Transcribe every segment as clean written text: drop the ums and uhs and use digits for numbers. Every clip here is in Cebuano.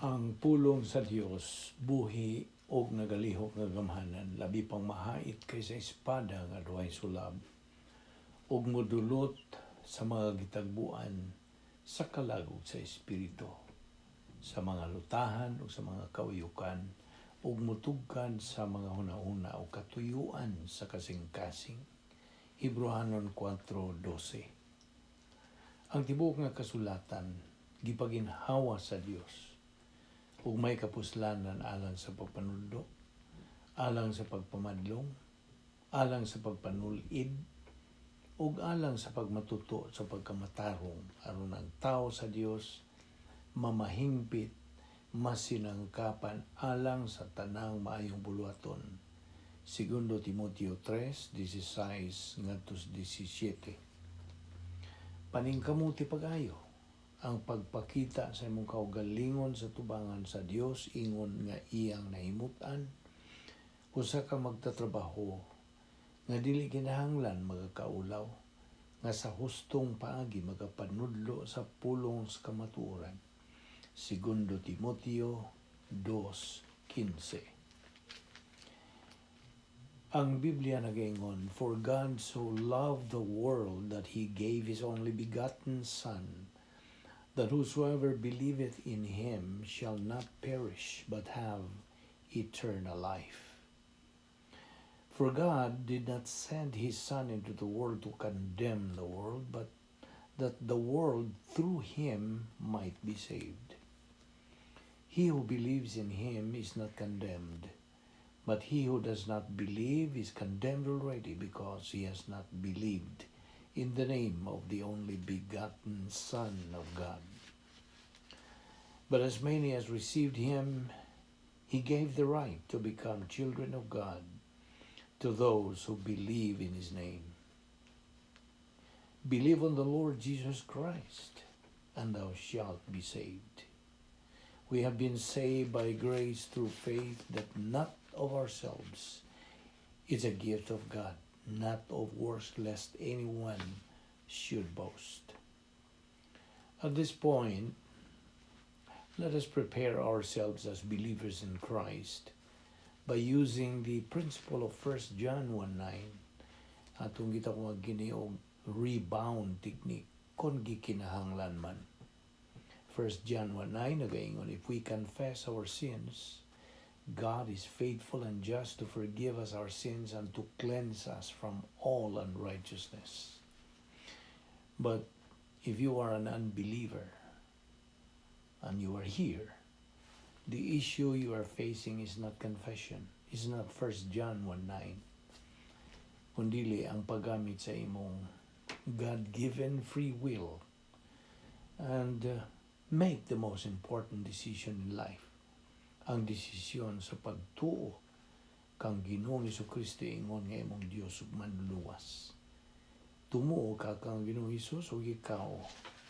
Ang pulong sa Dios buhi og nagalihok nga gamhanan, labi pang mahait kaysa espada nga duhay sulab, ug modulot sa mga gitagbuan sa kalag ug sa espiritu, sa mga lutahan ug sa mga kauyukan, ug mutugkad sa mga hunahuna ug katuyuan sa kasing-kasing. Hebreohanon 4:12. Ang tibuok nga kasulatan gipaginhawa sa Dios ug may kapuslanan alang sa pagpanudlo, alang sa pagpamadlong, alang sa pagpanulid, ug alang sa pagmatuto sa pagkamatarong, aron ang tao sa Dios mamahingpit, masinangkapan alang sa tanang maayong buluhaton. Segundo Timoteo 3:16 ngadto 17. Paningkamuti pag-ayo ang pagpakita sa imong kaugalingon sa tubangan sa Dios ingon nga iyang nahimut-an, usa ka magtatrabaho nga dili kinahanglan magakaulaw, nga sa hustong paagi magapanudlo sa pulong sa kamatuoran. Segundo Timoteo 2:15. Ang Biblia nagaingon, "For God so loved the world that He gave His only begotten Son, that whosoever believeth in Him shall not perish, but have eternal life. For God did not send His Son into the world to condemn the world, but that the world through Him might be saved. He who believes in Him is not condemned, but he who does not believe is condemned already, because he has not believed in the name of the only begotten Son of God. But as many as received Him, He gave the right to become children of God, to those who believe in His name. Believe on the Lord Jesus Christ, and thou shalt be saved." We have been saved by grace through faith, that not of ourselves. It's a gift of God, not of works, lest anyone should boast. At this point, let us prepare ourselves as believers in Christ by using the principle of 1 John 1:9. Atong gitawag kini og rebound technique kon gikinahanglan man. 1 John 1:9 nagaingon, "If we confess our sins, God is faithful and just to forgive us our sins and to cleanse us from all unrighteousness." But if you are an unbeliever and you are here, the issue you are facing is not confession, is not 1 John 1:9, kundili ang paggamit sa imong God-given free will and make the most important decision in life. Ang desisyon sa pagtuo kang Ginoong Kristo ingon nga imong Dios ug manluluwas. Tumuo ka kang Ginoong Hesus ug ikaw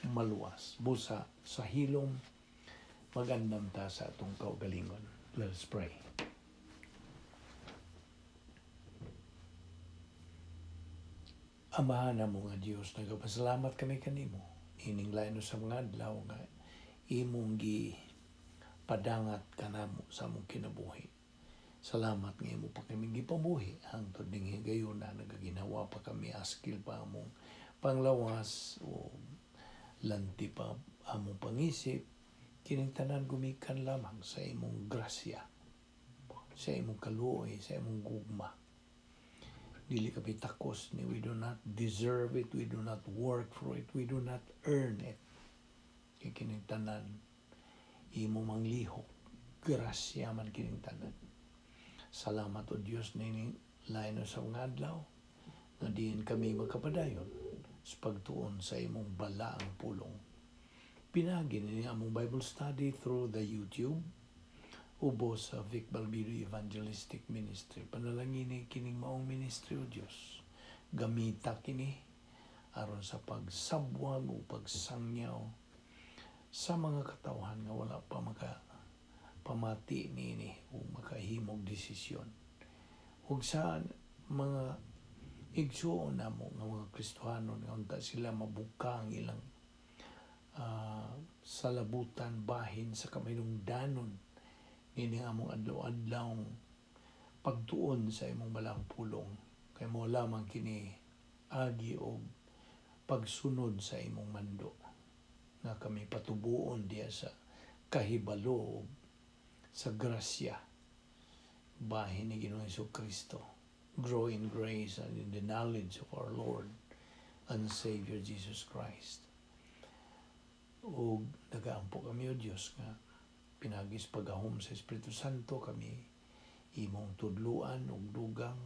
maluwas. Busa sa hilom, magandam ta sa atong kaugalingon. Let us pray. Amahan namo nga Dios, nagapasalamat kami kanimo ining lain sa mga adlaw nga imong gi padangat kanamo sa among kinabuhi. Salamat nga imo pa kami gipabuhi hangtod ning higayuna, nagaginawa pa kami, askil pa among panglawas o lanti pa among pangisip. Kining tanan gumikan lamang sa imong grasya, sa imong kaluoy, sa imong gugma. Dili kami takos ni, we do not deserve it, we do not work for it, we do not earn it. Kay kining tanan imo mang lihok, grasya man kining tanan. Salamat, O Dios, nining lain sa mga adlaw nga diin kami magkapadayon sa pagtuon sa imong balaang pulong. Pinaagi ni among Bible study through the YouTube ubos sa Vic Balbido Evangelistic Ministry. Panalangini kining maong ministry, O Dios. Gamita kini aron sa pagsabwag o pagsangyaw sa mga katawhan nga wala pa maka pamati niini o makahimog desisyon. Ug sa mga igsuon namo nga mga Kristohanon nga unta sila mabuka ang ilang Salabutan bahin sa kaminungdanon nining among adlaw-adlaw pagtuon sa imong balaang pulong, kay mao lamang kini agi og pagsunod sa imong mando nga kami patubuon diya sa kahibalo sa grasya bahin ni Ginoong Kristo. Grow in grace and in the knowledge of our Lord and Savior Jesus Christ. Ug nagaampo kami, O Dios, nga pinaagi sa paggahom sa Espiritu Santo kami imong tudluan og dugang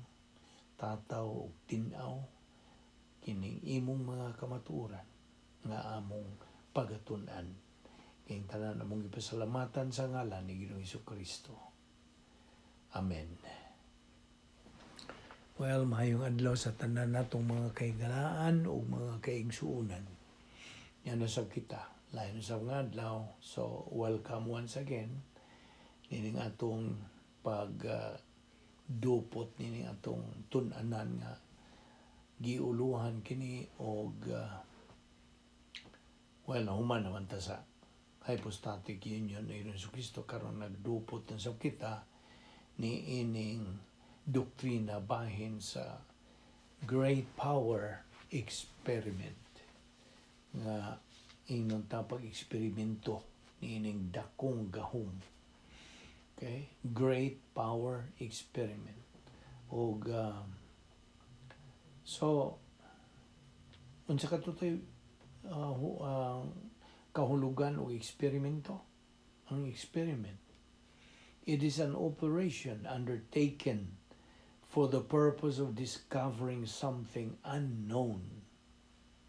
tataw ug tin-aw kining imong mga kamatuoran nga among pagatun-an. Kayong tanan among ipasalamatan sa ngalan ni Ginoong Kristo. Amen. Well, maayong adlaw sa tanan natong mga kahigalaan o mga kaigsuonan. Yan na sab kita. Lain sa mga adlaw. So, welcome once again. Nining atong pag dupot nining atong tun-anan nga giuluhan kini og well, nahuman naman ta sa hypostatic union ni Jesu Kristo. Karon nagdupot na sab kita ni ining doktrina bahin sa great power experiment, nga ingnon ta pag-eksperimento ni ining dakong gahom. Okay, great power experiment. Og so unsa katoy kahulugan og eksperimento? Ang experiment, it is an operation undertaken for the purpose of discovering something unknown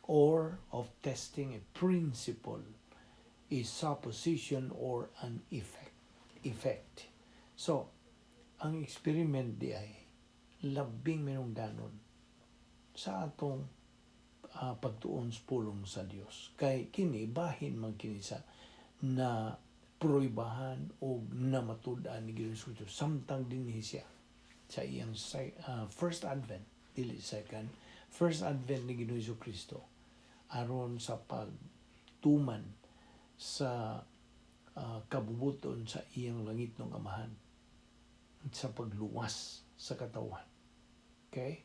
or of testing a principle, a supposition, or an effect. So, ang experiment di ay labing minungdanon sa atong pagtuon sa pulong sa Dios. Kay kini bahin man kini sa na proybahan o namatud-an ni Ginoong Kristo samtang dinhi siya sa iyang first advent, dili second, first advent ni Ginoong Kristo aron sa pagtuman sa kabubuton sa iyang langitnong Amahan sa pagluwas sa katawhan. Okay?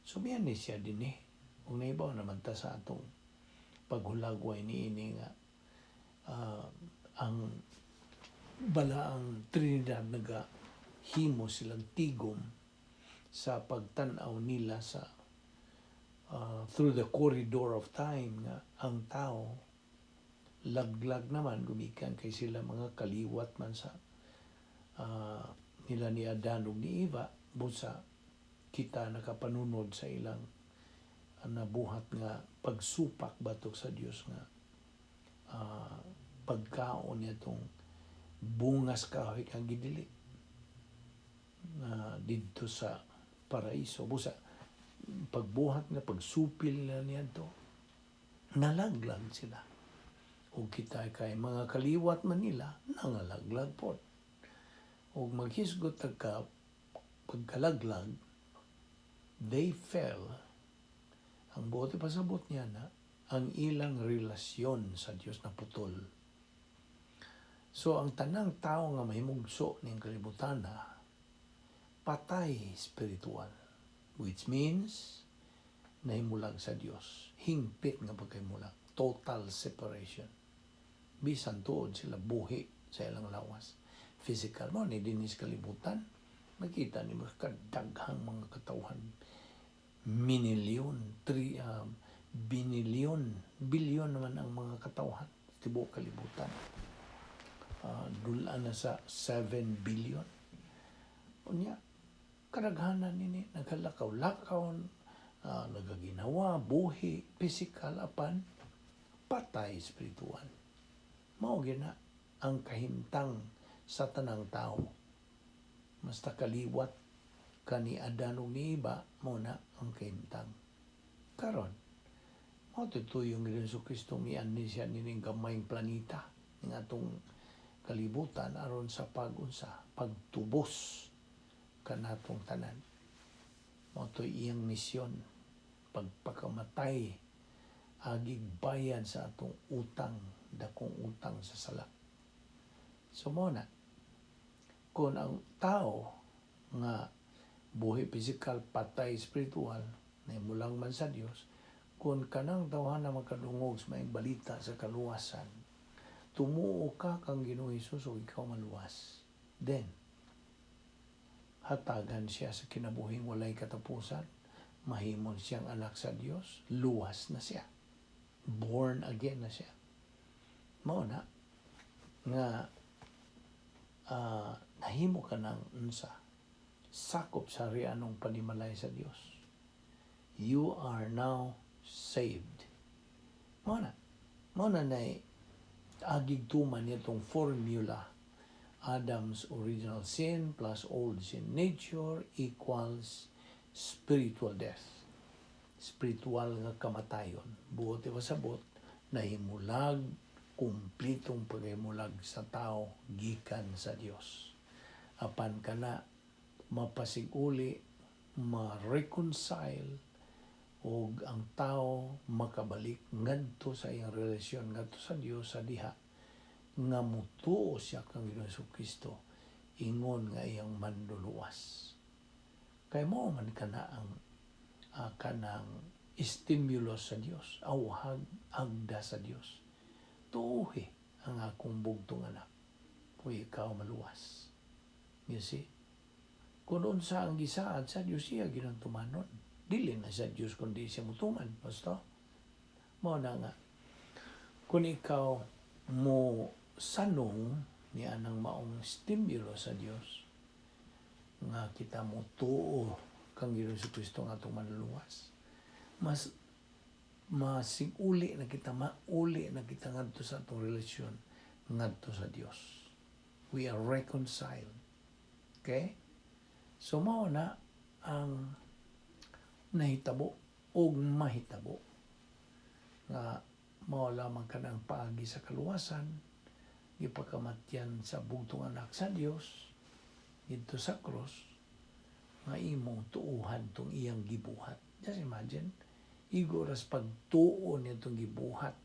So, miyan ni siya din eh. Kung naibaw naman ta sa atong paghulagway ni ini nga ang balaang Trinidad naga himo silang tigom sa pagtan-aw nila sa through the corridor of time nga ang tao laglag naman gumikan kay sila mga kaliwat man sa nila ni Adan ug ni Eva, busa kita nakapanunod sa ilang nabuhat nga pagsupak batok sa Dios nga pagkaon niya tong bungas kahoy kang gidili na didto sa paraiso. Busa pagbuhat nga pagsupil na niya to, nalaglag sila, ug kita kay mga kaliwat man nila, nangalaglag pod. Ug maghisgot ka pagkalaglag, they fell. Ang buot ipasabot niya na ang ilang relasyon sa Dios na putol. So ang tanang tao nga mahimugso ning kalibutan na patay spiritual, which means nahimulag sa Dios, hingpit nga pagkahimulag, total separation, bisan tuod sila buhi sa ilang lawas physical. Mo ni dinis kalibutan, makita ni mo kadaghang mga katawhan, minilyon, tri, binilyon, bilyon naman ang mga katawhan sa tibuok kalibutan. Dulaan na sa 7 billion. Unya, kadaghanan nini naghalakaw-lakaw, nagaginawa, buhi, physical, apan patay spiritual. Mao gyud na ang kahimtang sa tanang tao. Basta kaliwat kani Adan ug ni Eva, mao na ang kahimtang. Karon, mao tuyong Ginoong Kristo, mianhi siya nining gamayng planeta ning atong kalibutan aron sa pagunsa, pagtubos kanatong tanan. Mao to'y iyang misyon, pagpakamatay. Agig bayad sa atong utang, dakong utang sa sala. So mao na, kung ang tao nga buhi physical, patay spiritual, nahimulang man sa Dios, kung kanang tawhana makadungog sa maayong balita sa kaluwasan, tumuo ka kang Ginoong Hesus ug ikaw maluwas. Then, hatagan siya sa kinabuhing walay katapusan, mahimon siyang anak sa Dios, luwas na siya. Born again na siya. Mao na nga nahimo ka ng unsa, sakop sa rianong panimalay sa Dios. You are now saved. Mao na. Mao na nay agig tuman nitong formula. Adam's original sin plus old sin nature equals spiritual death. Spiritual nga kamatayon. Buot ipasabot, nahimulag, kumplitong paghimulag sa tao gikan sa Dios. Apan kana mapasiguli, ma-reconcile og ang tao makabalik ngadto sa iyang relasyon ngadto sa Dios sa diha nga mutuo siya kang Ginoong Kristo ingon nga iyang manluluwas. Kay mao man kana ang kanang stimulus sa Dios, awhag agda sa Dios. Tuuhi ang akong bugtong anak, ug ikaw maluwas. You see? Kung unsa ang gisaad sa Dios, iya ginang tumanon. Dili na sa Dios kundi siya mutuman. Basta, mao na nga, kung ikaw mo sanong ni anang maong stimulo sa Dios nga kita mo tuo kang Ginoong Kristo nga atong manluluwas, mas masiguli na kita, mauli na kita ngadto sa atong relasyon ngadto sa Dios. We are reconciled. Okay? So mao na ang nahitabo og mahitabo nga mao lamang kanang paagi sa kaluwasan, gipakamatyan sa bugtong anak sa Dios didto sa cross nga imong tuuhan tong iyang gibuhat. Just imagine, igo ras pagtuo niya tong gibuhat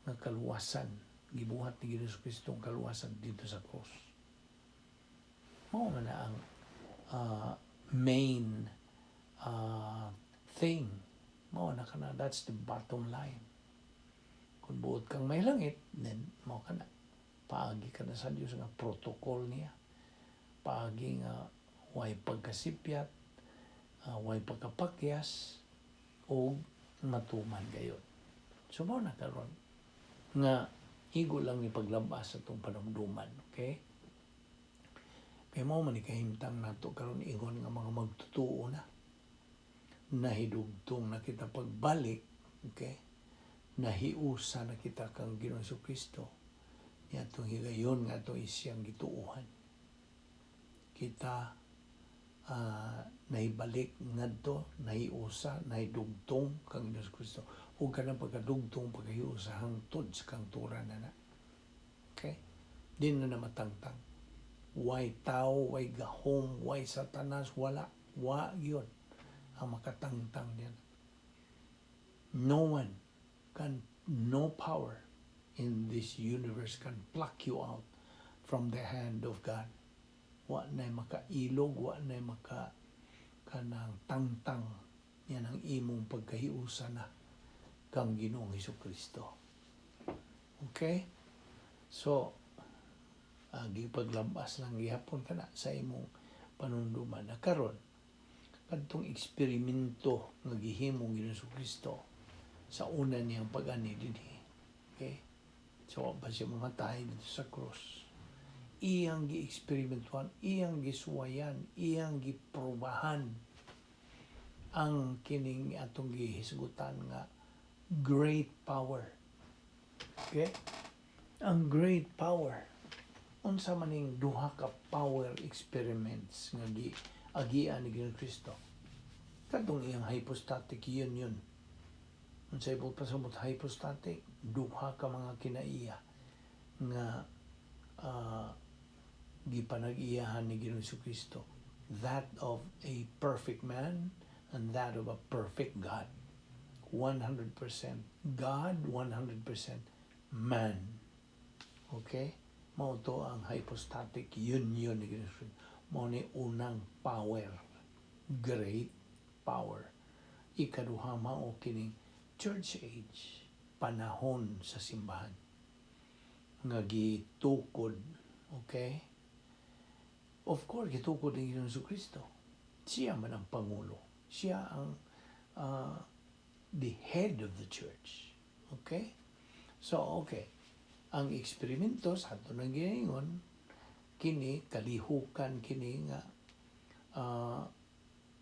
nga kaluwasan, gibuhat ni Ginoong Kristo ang kaluwasan didto sa cross. Mao man na ang main thing. Mao na kana, that's the bottom line. Kung buot kang may langit, then mao kana, paagi ka na sa Dios nga protocol niya, paagi nga way pagkasipyat, way pagkapakyas o matuman gayon. So mao na karon nga igo lang ni paglabas sa itong panumduman, okay? Kay mao man ni kahimtang nato karon ingon nga mga magtutuo na. Nahidugtong na kita pagbalik, okay? Nahiusa na kita kang Ginoong Kristo. Niya atong higayon nga atong isiyang gituohan. Kita nahibalik ngadto, nahiusa, nahidugtong kang Ginoong Kristo. Ug kanang pagkadugtong, pagkahiusa hangtod sa kangturan na na. Okay? Di na na matangtang. Way tao, way gahom, way satanas, wala. Wa yun ang makatangtang niyan. No one can, no power in this universe can pluck you out from the hand of God. Wa na makailog, wa na maka kanang tangtang yan ang imong pagkahiusa na kang Ginoong Hesus Kristo. Okay? So, gipaglabas lang gihapon kana sa imong panunduman na karon kadtong eksperimento nga gihimong Ginoong Kristo sa una niyang pag-ani dinhi. Okay? So, wa pa siya mamatay didto sa cross. Iyang gi-eksperimentuhan, iyang gisuwayan, iyang giprobahan ang kining atong gihisgutan nga great power. Okay? Ang great power. Unsa man ning duha ka power experiments nga gi agian ni Ginoong Kristo? Kadtong iyang hypostatic union. Unsay buot pasabot hypostatic? Duha ka mga kinaiya nga gipanag-iyahan ni Ginoong Kristo. That of a perfect man and that of a perfect God. 100% God, 100% man. Okay? Mao to ang hypostatic union ni Kristo. Mao ni unang power. Great power. Ikaduha, mao kining church age, panahon sa simbahan nga gitukod, okay? Of course, gitukod ni Ginoong Kristo. Siya man ang pangulo. Siya ang the head of the church. Okay? So, okay. Ang eksperimento sa ato nang giingon, kini kalihukan kini nga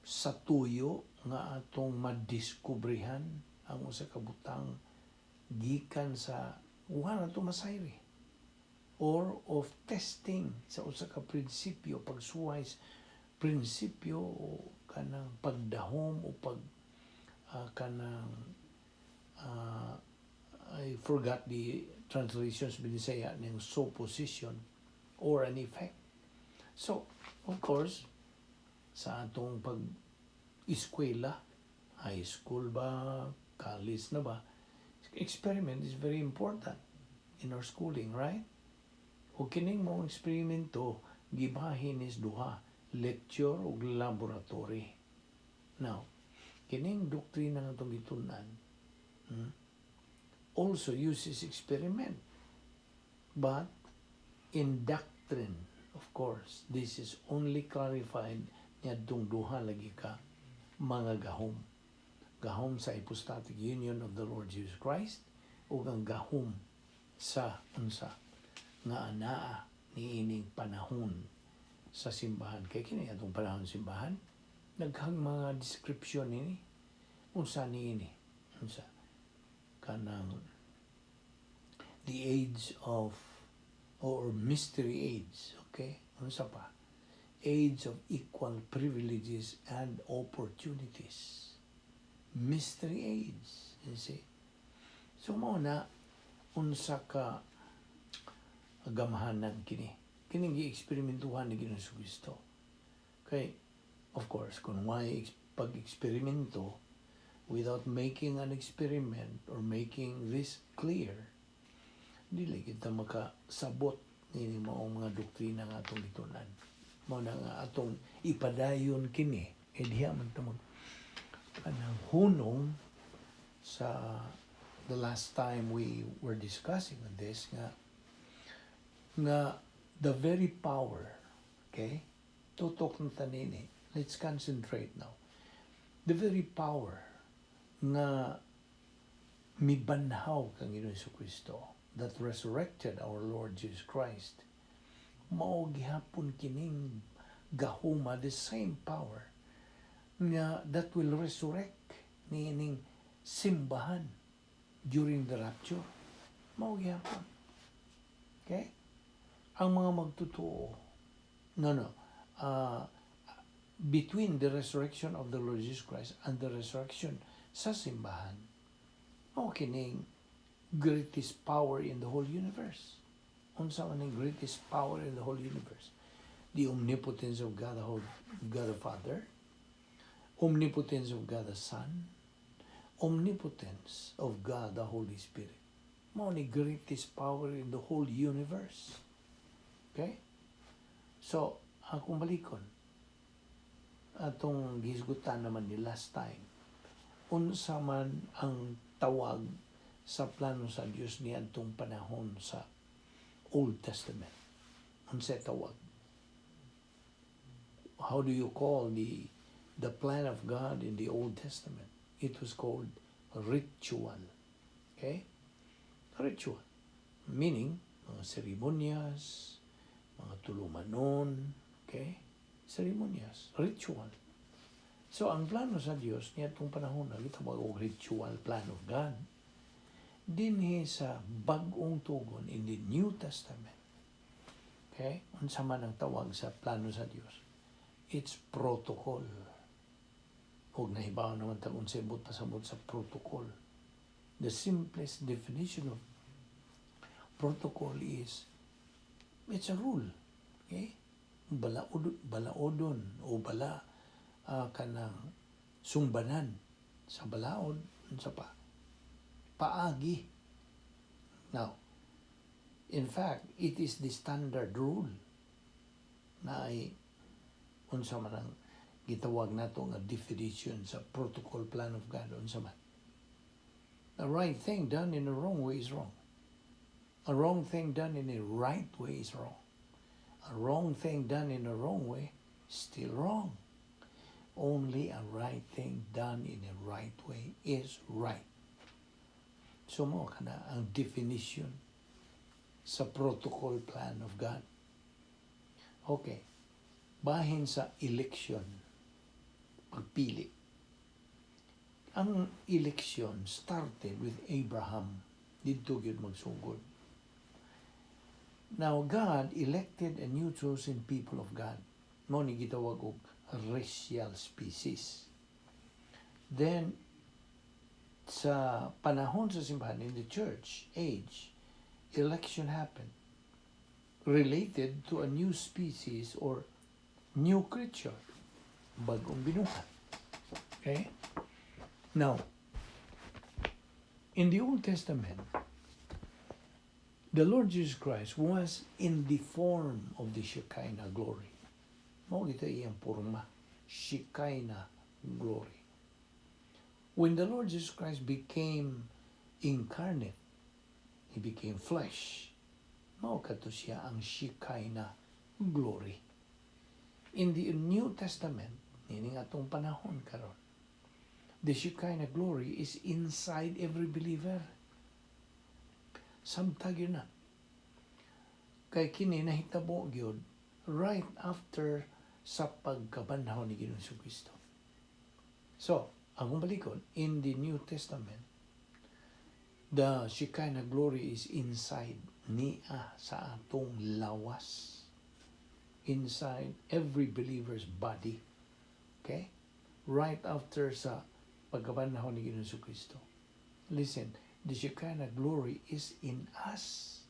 sa tuyo nga atong madiskubrihan ang usa ka butang gikan sa wala to masayri or of testing sa usa ka prinsipyo, pagsuway sa prinsipyo o kanang pagdahom o pag kanang I forgot the translations, Binisaya ng supposition or an effect. So, of course, sa atong pag eskwela, high school ba, college na ba, experiment is very important in our schooling, right? O kining mao eksperimento, gibahin is duha, lecture ug laboratory. Now, kining doktrina nga atong gitun-an, also uses experiment. But in doctrine, of course, this is only clarified niadtong duha lagi ka mga gahom. Gahom sa hypostatic union of the Lord Jesus Christ ug ang gahom sa unsa nga anaa niining panahon sa simbahan. Kay kini atong panahon sa simbahan, daghang mga description nini. Unsa niini? Unsa? Kanang the age of or mystery age, okay? Unsa pa? Age of equal privileges and opportunities. Mystery age, you see? So mao na unsa ka gamhanan kini. Kining gi-eksperimentuhan ni Ginoong Kristo. Kay of course, kung why pag-eksperimento without making an experiment or making this clear, dili kita makasabot nini maong mga doktrina nga atong gitun-an. Mao na nga atong ipadayon kini kay diha man ta mag kanang hunong sa the last time we were discussing on this nga the very power, okay, tutok na ta nini. Let's concentrate now. The very power nga mibanhaw kang Ginoong Kristo, that resurrected our Lord Jesus Christ, mao gihapon kining gahuma, the same power nga that will resurrect niining simbahan during the rapture, mao gihapon. Okay, ang mga magtotoo, no, between the resurrection of the Lord Jesus Christ and the resurrection sa simbahan, mao kining greatest power in the whole universe. Unsa man ang greatest power in the whole universe? The omnipotence of God, the whole God the Father, omnipotence of God the Son, omnipotence of God the Holy Spirit. Mao ni greatest power in the whole universe. Okay? So, akong balikon, atong gihisgutan naman ni last time, unsa man ang tawag sa plano sa Dios niadtong panahon sa Old Testament? Unsa tawag? How do you call the plan of God in the Old Testament? It was called ritual. Okay? Ritual. Meaning, mga seremonyas, mga tulumanon, okay? Seremonyas, ritual. So, ang plano sa Dios niadtong panahon na gitawag og ritual plan of God. Dinhi sa Bag-ong Tugon, in the New Testament. Okay? Unsa man ang tawag sa plano sa Dios? It's protocol. Ug nahibaw naman tag unsay buot pasabot sa protocol. The simplest definition of protocol is it's a rule. Okay? Balaod, balaodon o bala kanang sumbanan sa balaod. Unsa pa? Paagi. Now, in fact, it is the standard rule na ay unsa man ang gitawag nato nga definition sa protocol plan of God, unsa man? The right thing done in the wrong way is wrong. A wrong thing done in a right way is wrong. A wrong thing done in the wrong way, still wrong. Only a right thing done in a right way is right. So mao kana ang definition sa protocol plan of God. Okay. Bahin sa election, pagpili. Ang election started with Abraham. Didto gyud magsugod. Now, God elected a new chosen people of God. Mao ni gitawag og racial species. Then, sa panahon sa simbahan, in the church age, election happened related to a new species or new creature, bagong binuhat. Okay? Now, in the Old Testament, the Lord Jesus Christ was in the form of the Shekinah glory. Mao gyud iyang porma, Shekinah glory. When the Lord Jesus Christ became incarnate, he became flesh. Mao kadto siya ang Shekinah glory. In the New Testament, nining atong panahon karon, the Shekinah glory is inside every believer. Samtang gyud na. Kay kini nahitabo gyud right after sa pagkabanhaw ni Ginoong Kristo. So, akong balikon, in the New Testament, the Shekinah glory is inside niya sa atong lawas. Inside every believer's body. Okay? Right after sa pagkabanhaw ni Ginoong Kristo. Listen, the Shekinah glory is in us.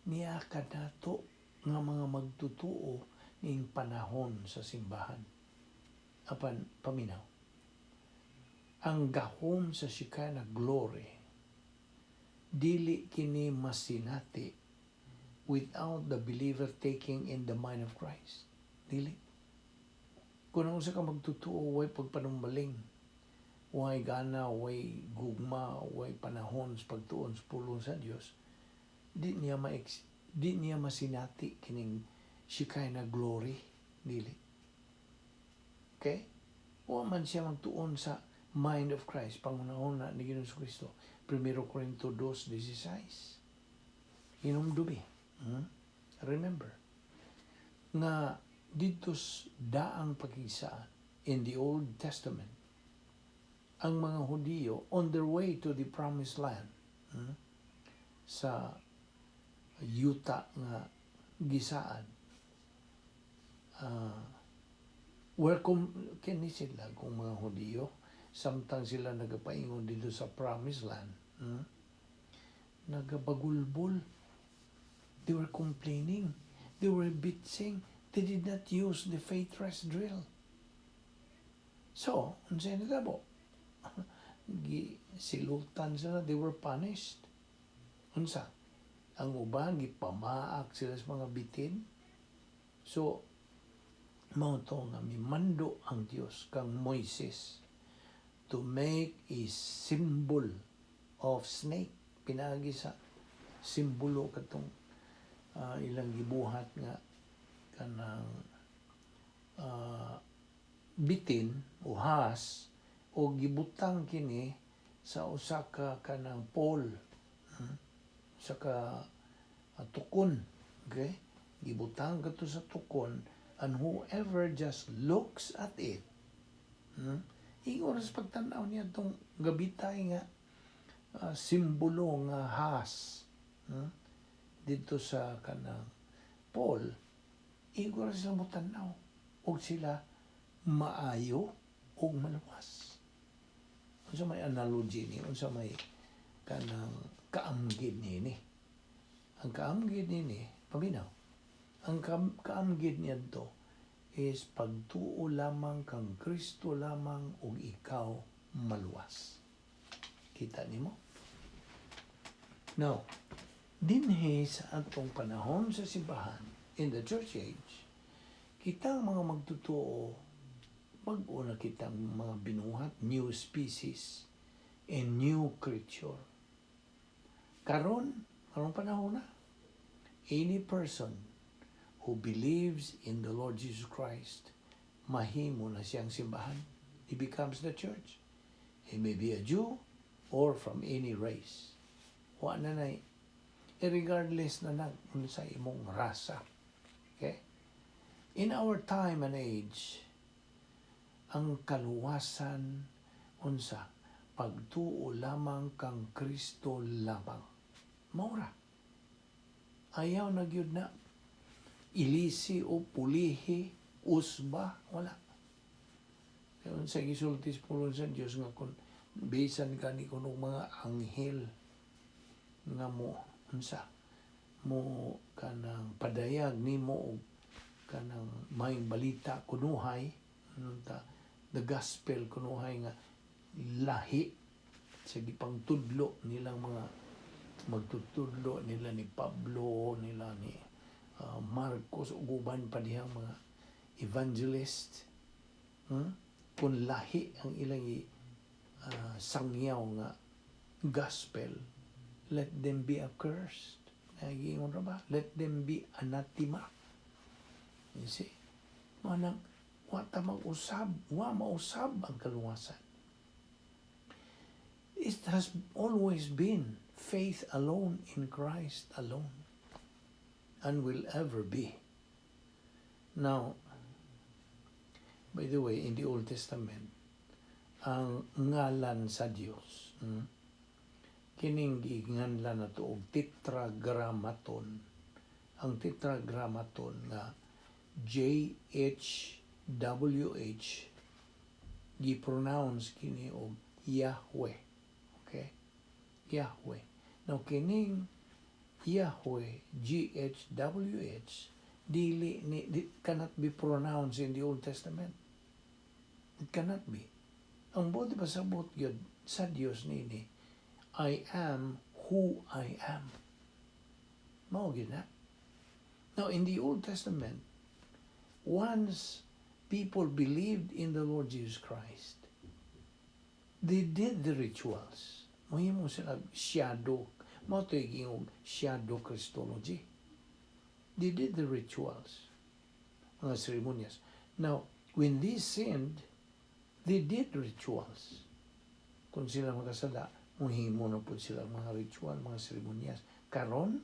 Niya kanato nga mga magtutuo ning panahon sa simbahan. Apan paminaw. Ang gahom sa Shekinah glory dili kini masinati without the believer taking in the mind of Christ. Dili. Kung ang usa ka magtutuo way pagpanumbaling, way gana, way gugma, way panahon sa pagtuon sa pulong sa Dios, di niya masinati kining Shekinah glory, dili. Okay? Wa man siya magtuon sa mind of Christ, panghunahuna ni Ginoong Kristo. 1 Corinto 2:16. Hinumdumi. Remember nga didto sa daang pakigsaad, in the Old Testament, ang mga Hudiyo on their way to the promised land, sa yuta nga gisaad, where kung kini sila, kung mga Hudiyo, samtang sila nagapaingon didto sa promised land, nagabagulbol. They were complaining, they were bitching. They did not use the faith rest drill. So unsay nitabo? Gi silutan sila. They were punished. Unsa ang uban? Gipamaak sila sa mga bitin. So mao to nga mimando ang Dios kang Moises to make a symbol of snake pinaagi sa simbolo katong ilang gibuhat nga kanang bitin o has o gibutang kini sa usa ka kanang pole, Usa ka tukon, okay? Gibutang kadto sa tukon, and whoever just looks at it, Ingon sa pagtan-aw niya tong gabitay nga simbolo nga has, Didto sa kanang pole, igo ra sila motan-aw og sila maayo og maluwas. Unsa may analogy ni? Unsa may kanang kaamgid niini? Ang kaamgid niini, paminaw. Ang kaamgid niadto is pagtuo lamang kang Kristo lamang ug ikaw maluwas. Nakita nimo? Now, dinhi sa atong panahon sa simbahan, in the church age, kita ang mga magtotoo, bag-o na kitang mga binuhat, new species, and new creature. Karon, karong panahon na, any person who believes in the Lord Jesus Christ, mahimo na siyang simbahan. He becomes the church. He may be a Jew or from any race. Wa na na regardless na nag unsa imong rasa. Okay? In our time and age, ang kaluwasan unsa? Pagtuo lamang kang Kristo lamang. Mao ra. Ayaw na gyud na ilisi o pulihi, usba, wala. Kaya unsa gisulti sa pulong sa Dios nga kung bisan gani kuno mga anghel nga mo unsa mo kanang padayag nimo og kanang maayong balita kunuhay unta, the gospel kunuhay nga lahi sa gipangtudlo nilang mga magtutudlo nila ni Pablo, nila ni Marcos ug uban pa dihang mga evangelist, Kung lahi ang ilang sangyaw nga gospel, let them be accursed. Nagiingon ra ba? Let them be anathema. You see? Mao nang wa ta mag-usab, wa mausab ang kaluwasan. It has always been faith alone in Christ alone and will ever be. Now, by the way, in the Old Testament, ang ngalan sa Dios, kining giinganlan nato og Tetragrammaton. Ang Tetragrammaton nga JHWH, gi-pronounce kini og Yahweh. Okay? Yahweh. Now, kining Yahweh, GHWH, dili ni di, cannot be pronounced in the Old Testament. It cannot be. Ang buot pasabot gyud sa Dios nini, "I am who I am." Mao gyud na. Now, in the Old Testament, once people believed in the Lord Jesus Christ, they did the rituals. Mohimo sila shadow. Mao to giingong shadow Christology. They did the rituals, mga seremonyas. Now, when they sinned, they did rituals. Kung sila makasala, muhimo na pud sila mga ritual, mga seremonyas. Karon,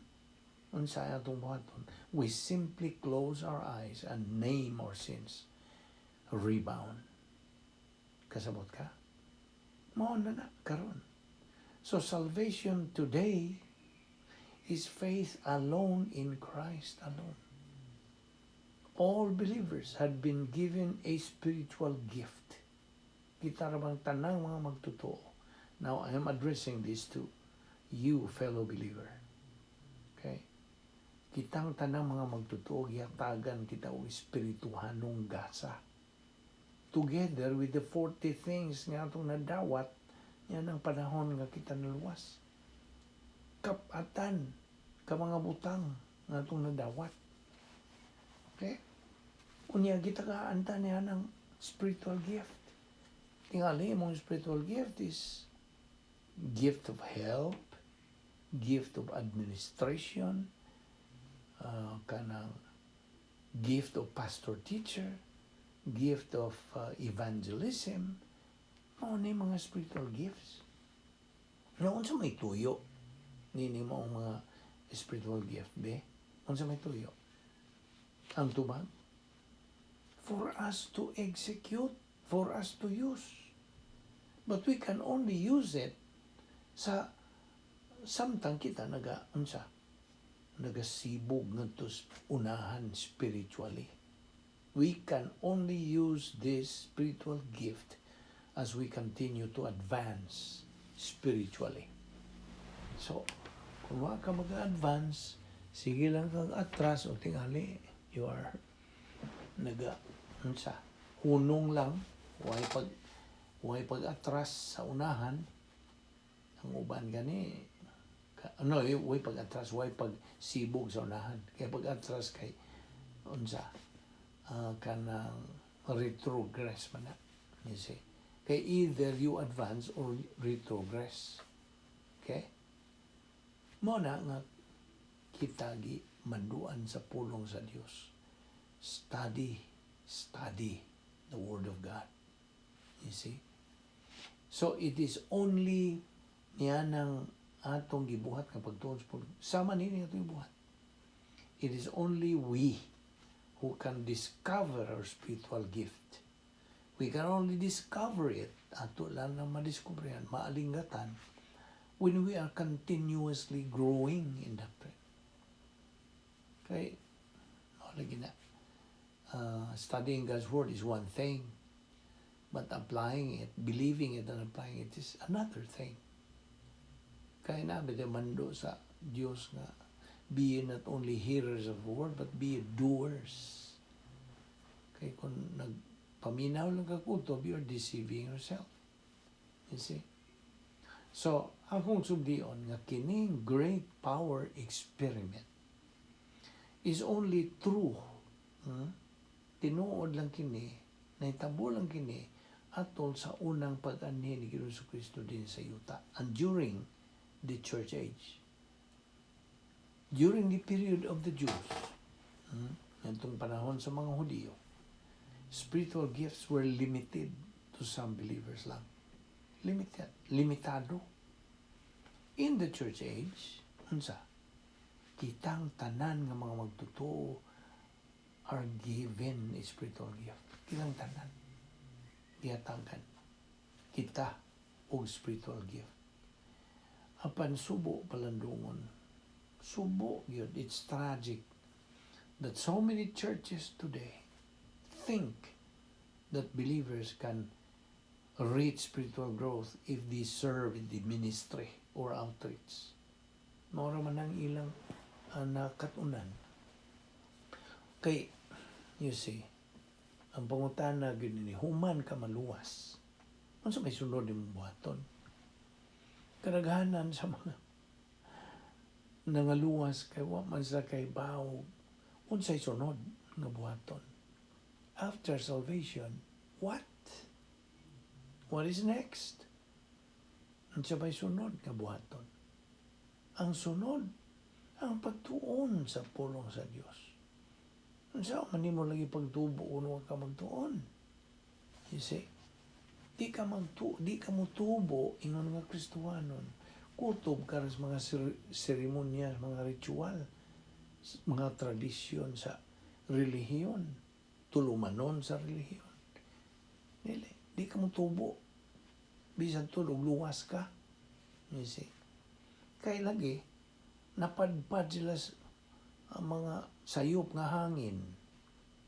unsa atong buhaton? We simply close our eyes and name our sins. Rebound. Kasabot ka? Mao na na karon. So salvation today is faith alone in Christ alone. All believers had been given a spiritual gift. Kita ra bang tanang mga magtotoo? Now, I am addressing this to you, fellow believer. Okay? Kitang tanang mga magtotoo, gihatagan kita og espirituhanong gasa. Together with the 40 things nga atong nadawat, yan ang panahon nga kita naluwas. Kapatan ka mga butang nga atong nadawat. Okay? Unya kita kaanta niya ng spiritual gift. Tingali imong spiritual gift is gift of help, gift of administration, kanang gift of pastor teacher, gift of evangelism, mao ni mga spiritual gifts. Nga unsa may tuyo nini mo ang mga spiritual gift, be? Unsa may tuyo? Ang tubag? For us to execute, for us to use. But we can only use it sa samtang kita naga unsa, nagasibog ngadto unahan spiritually. We can only use this spiritual gift as we continue to advance spiritually. So, kung wa ka mag-advance, sige lang kang atras o tingali, you are naga unsa, hunong lang, way pag atras sa unahan. Ang uban gani ano, eh, way pag-atras, way pagsibog sa unahan. Kaya pag-atras kay unsa, kanang retrogress man na. You see? Kay either you advance or retrogress. Okay? Mao na nga kita gi manduan sa pulong sa Dios. Study, study the Word of God. You see? So it is only niya ng atong gibuhat nga pagtuon sa pulong. Sama nini atong gibuhat. It is only we who can discover our spiritual gift. We can only discover it, ato lang na madiskubrehan, maalingatan, when we are continuously growing in doctrine. Kay, mao lagi na, studying God's Word is one thing, but applying it, believing it, and applying it is another thing. Kaya na, bitaw mando sa Dios nga, be ye not only hearers of the word, but be ye doers. Kay kung nagpaminaw lang ka kutob, you're deceiving yourself. You see? So, akong sublion nga kining great power experiment is only true. Tinuod lang kini, nahitabo lang kini atol sa unang pag-anhi ni Ginoong Kristo dinhi sa yuta and during the church age. During the period of the Jews, ngadtong panahon sa mga Hudiyo, spiritual gifts were limited to some believers lang. Limited. Limitado. In the church age, unsa? Kitang tanan nga mga magtotoo are given a spiritual gift. Kitang tanan. Gihatagan kita og spiritual gift. Apan subo palandungon. Subo gyud. It's tragic that so many churches today think that believers can reach spiritual growth if they serve in the ministry or outreach. Mao ra man ang ilang nakatunan. Kay, you see, ang pangutana gyud ni human ka maluwas, unsa may sunod imong buhaton? Kadaghanan sa mga nangaluwas kay wa man sila kahibaw unsay sunod nga buhaton. After salvation, what? What is next? Unsa may sunod nga buhaton? Ang sunod, ang pagtuon sa pulong sa Dios. Unsa man nimo lagi pagtubo kung wa ka magtuon? You see? Di ka motubo ingon nga Kristohanon. Kutob ka sa mga seremonya, mga ritual, mga tradisyon sa relihiyon, tulumanon sa relihiyon. Dili, di ka motubo. Bisan tulog luwas ka. You see? Kay lagi, napadpad sila sa ang mga sayop nga hangin.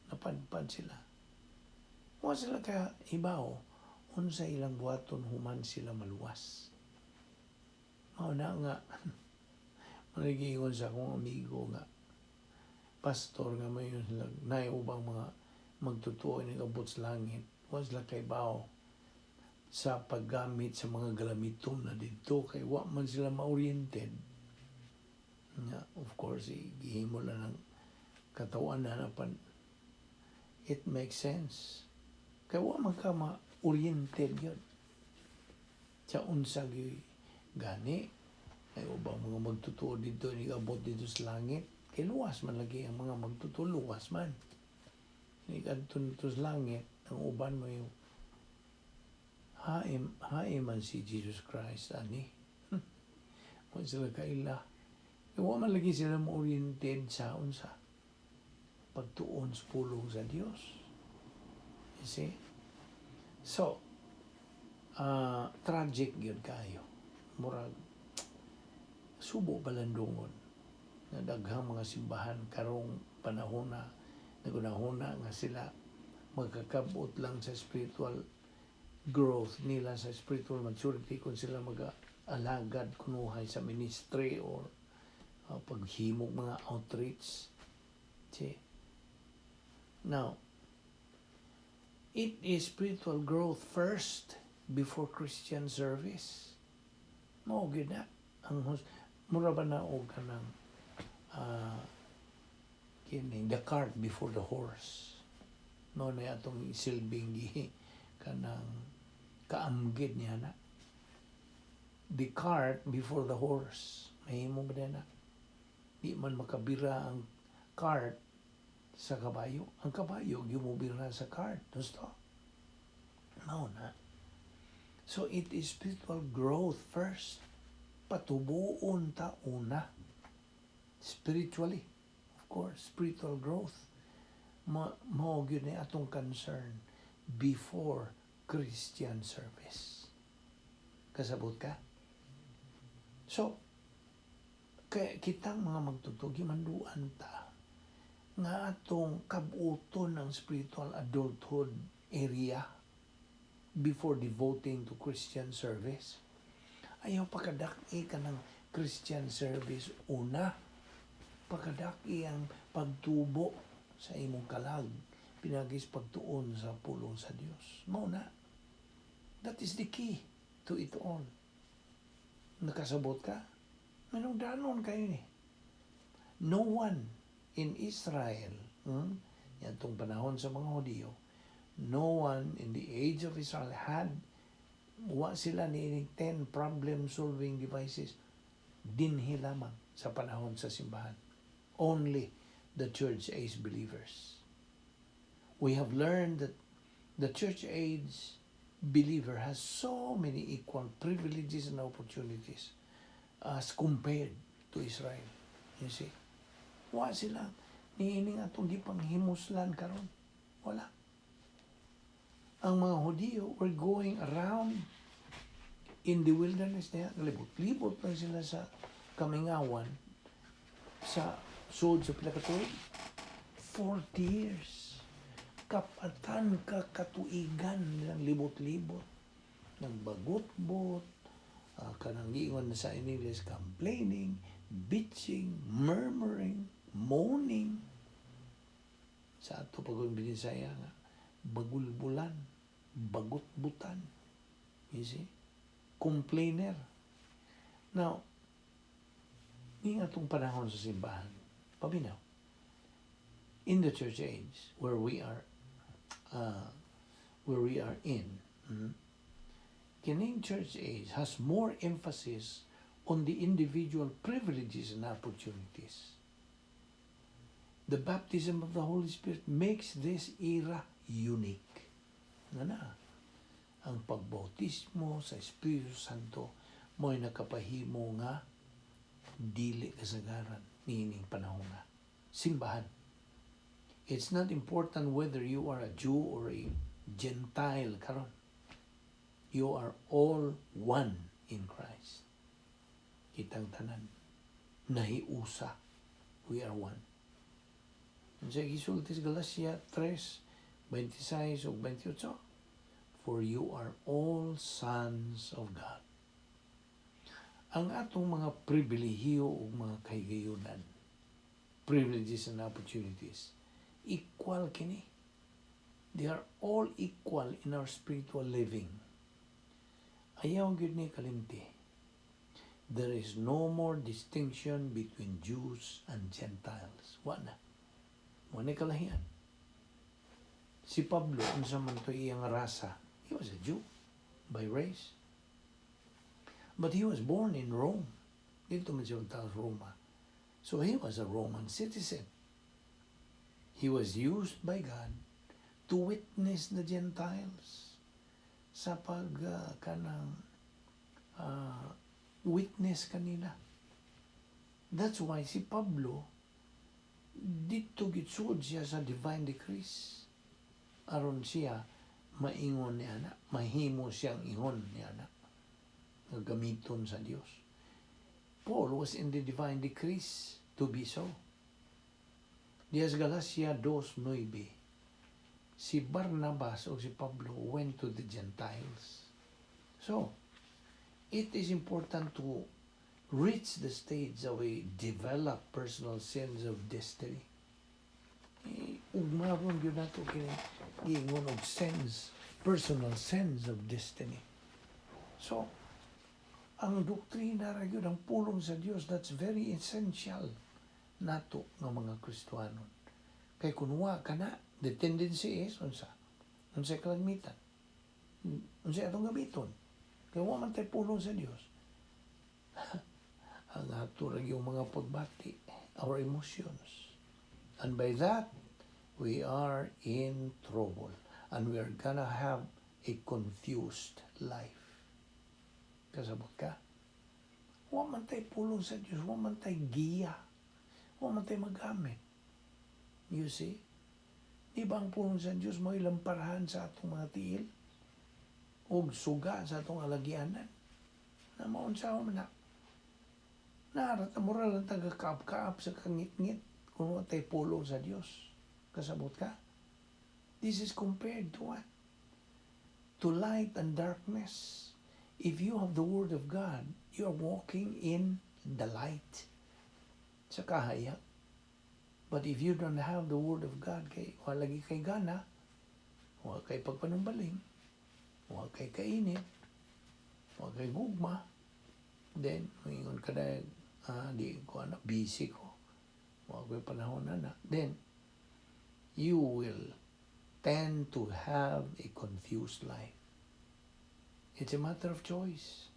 Napadpad sila. Wa sila kahibaw unsa ilang buhaton human sila maluwas. Mao na nga managingon sa akong amigo nga pastor nga may sila naay ubang mga magtotoo ni abot sa langit. Wa sila kahibaw sa paggamit sa mga galamiton na didto kay wa man sila ma-oriented. Nga, of course, gihimo lang ng katawan na apan it makes sense. Kay wa man ka ma-oriented gyud sa unsa gyud gani ay ubang mga magtotoo didto ni abot didto sa langit, kay luwas man lagi ang mga magtotoo, luwas man ni kadto didto sa langit. Ang uban mo yung haim haim man si Jesus Christ ani, wa sila kaila. Kay wa man lagi sila mo-oriented sa unsa pagtuon sa pulong sa Dios. You see? So tragic gyud kayo, murag subo balandungon nga daghang mga simbahan karong panahon na nagunahuna nga sila magkakabot lang sa spiritual growth nila, sa spiritual maturity, kung sila mag-alagad kunuhay sa ministry or paghimog mga outreach. See? Now, it is spiritual growth first before Christian service. Mao gyud na ang mura ba na og kanang kining the cart before the horse. No na atong isilbing gi kanang kaamgid niya na. The cart before the horse. Mahimo ba na? Di man makabira ang cart sa kabayo. Ang kabayo gimubira sa cart. Gusto? Mao na. So it is spiritual growth first. Patubuon ta una. Spiritually. Of course, spiritual growth. Mao gyud ni atong concern before Christian service. Kasabot ka? So, kaya kitang mga magtutug, gimanduan ta nga atong kabuton ang spiritual adulthood area before devoting to Christian service. Ayaw pakadak-i ka ng Christian service una. Pakadak-i ang pagtubo sa imong kalag pinaagi sa pagtuon sa pulong sa Dios. Mao na. That is the key to it all. Nakasabot ka? Manungdanon kayo ni. No one in Israel, yantong panahon sa mga Hudiyo, no one in the age of Israel had, wa sila ni 10 problem-solving devices dinhi lamang sa panahon sa simbahan. Only the church age believers. We have learned that the church age believer has so many equal privileges and opportunities as compared to Israel. You see? Wa sila niining atong gipanghimuslan karon. Wala. Ang mga Hudiyo were going around in the wilderness niya. Libot-libot lang sila sa kamingawan sa sud sa pila ka tuig. 40 years. Kapatan ka katuigan nilang libot-libot. Nagbagot-bot, kanang giingon na sa in English, complaining, bitching, murmuring, moaning. Sa ato pag Binisaya nga, bagulbulan, bagutbutan. You see? Complainer. Now, ni atong panahon sa simbahan, paminaw, in the church age, where we are in, kining church age has more emphasis on the individual privileges and opportunities. The baptism of the Holy Spirit makes this era unique. Nga na, ang pagbautismo sa Espiritu Santo mo'y nakapahimo nga dili kasagaran niining panahon nga simbahan. It's not important whether you are a Jew or a Gentile karon. You are all one in Christ. Kitang tanan nahiusa. We are one. Sa gisulti sa Galatia 3, 26 ug 28, "For you are all sons of God." Ang atong mga pribilehiyo ug mga kahigayunan, privileges and opportunities, equal kini. They are all equal in our spiritual living. Ayaw gyud ni kalimti. There is no more distinction between Jews and Gentiles. Wa na. Wa na kalahian. Si Pablo, unsa man to iyang rasa? He was a Jew by race. But he was born in Rome. Didto man siya sa Roma. So he was a Roman citizen. He was used by God to witness the Gentiles sa pag kanang witness kanila. That's why si Pablo didto gitsud siya sa divine decrees aron siya maingon ni ana, mahimo siyang ingon ni ana nga gamiton sa Dios. Paul was in the divine decrees to be so. Diya sa Galatia 2.9, si Barnabas o si Pablo went to the Gentiles. So, it is important to reach the stage of a developed personal sense of destiny. Eh, ugmaron gyud nato kini giingon og sense, personal sense of destiny. So, Ang doktrina ra gyud, ang pulong sa Dios, that's very essential nato nga mga Kristohanon. Kay kung wa ka na, the tendency is unsa? Unsa kalagmitan? Unsa atong gamiton? Kay wa man tay pulong sa Dios. Ang ato ra yung mga pagbati, our emotions. And by that, we are in trouble. And we are gonna have a confused life. Kasabot ka? Wa man tay pulong sa Dios, wa man tay giya, wa man tay magamit. You see? Di ba ang pulong sa Dios mo lamparahan sa atong mga tiil? Ug suga sa atong alagianan? Na maunsa man na. Narat moral ang taga-kaap-kaap sa kangit-ngit kung wa tay pulong sa Dios. Kasabot ka? This is compared to what? To light and darkness. If you have the Word of God, you are walking in the light. Sa kahayag. But if you don't have the Word of God, kay wala lagi kay gana, wa kay pagpanumbaling, wa kay kainit, wa kay gugma, then, moingon ka na, "Ah, di ko ana, busy ko. Wa ko'y panahon na na." Then, you will tend to have a confused life. It's a matter of choice.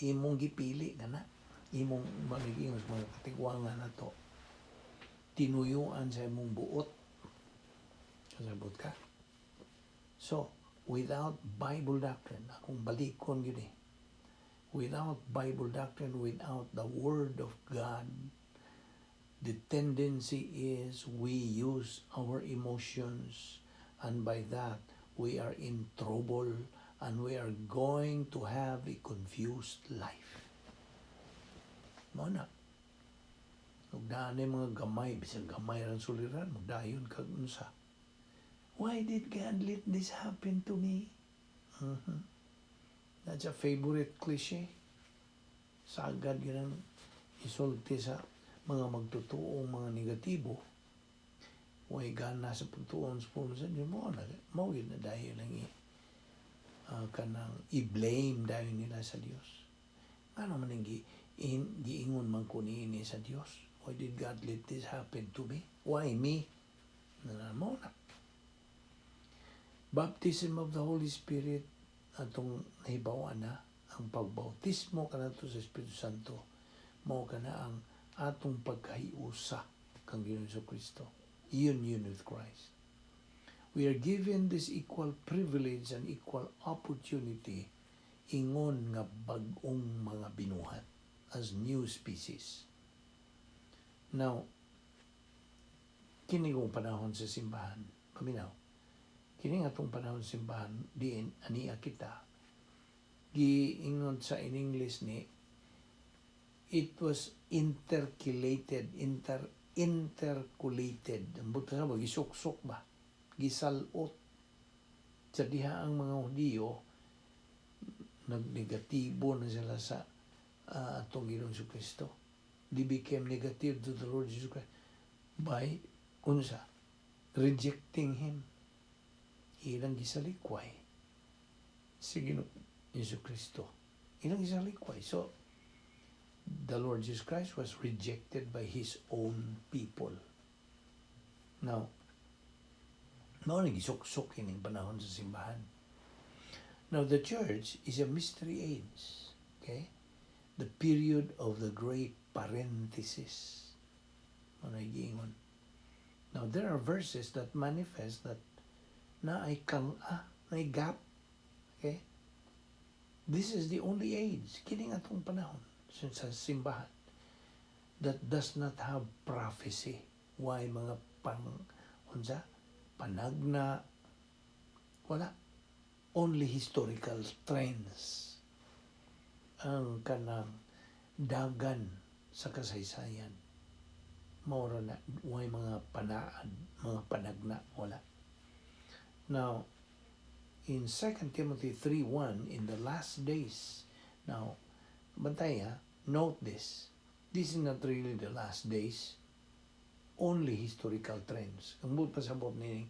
Imong gipili ka na. Imong maniging sa mga katigwangan na to. Tinuyuan sa imong buot. Kasabot ka? So, without Bible doctrine, akong balikon yun eh. Without Bible doctrine, without the Word of God, the tendency is we use our emotions, and by that, we are in trouble and we are going to have a confused life. Mao na. Ug daan mga gamay, bisag gamay rang suliran, magdayon kag unsa. "Why did God let this happen to me?" That's a favorite cliche. Sagad yun ang isulti sa mga magtutuong mga negatibo. Way gana sa pagtuon sa pulong sa Diyos. Mao na, mao yun na dahil lang kanang i-blame dahil nila sa Dios. Ngano man ang giingon man ko niini sa Dios? "Why did God let this happen to me? Why me?" Na mao na. Baptism of the Holy Spirit, atong nahibaw na ang pagbautismo kanato sa Espiritu Santo, mao kana ang atong pagkahiusa kang Ginoong Kristo, union with Christ. We are given this equal privilege and equal opportunity ingon nga bag-ong mga binuhat, as new species. Now, kini kong panahon sa simbahan, paminaw, kini nga atong panahon sa simbahan, diin ania kita, giingon sa in English ni, it was intercalated, intercalated. Ang buta sa ba, gisuksok ba? Gisalot. Sa diha ang mga Hudiyo, nagnegatibo na sila sa atong Ginoong Kristo. They became negative to the Lord Jesus Christ by unsa? Rejecting Him. Ilang gisalikway si Ginoong Jesu Kristo. Ilang gisalikway. So, the Lord Jesus Christ was rejected by His own people. Now, mao na gisuksok ining panahon sa simbahan. Now, the church is a mystery age. Okay? The period of the great parenthesis. Ano giingon? Now, there are verses that manifest that naay kang naay gap. Okay? This is the only age, kining atong panahon sa simbahan, that does not have prophecy. Why mga pang, unsa? Panagna, wala. Only historical trends ang kanang dagan sa kasaysayan. Mao ra na, way mga panaad, mga panagna, wala. Now, in 2 Timothy 3:1, in the last days, now, bantay ha, note this. This is not really the last days, only historical trends. Ang buot pasabot ni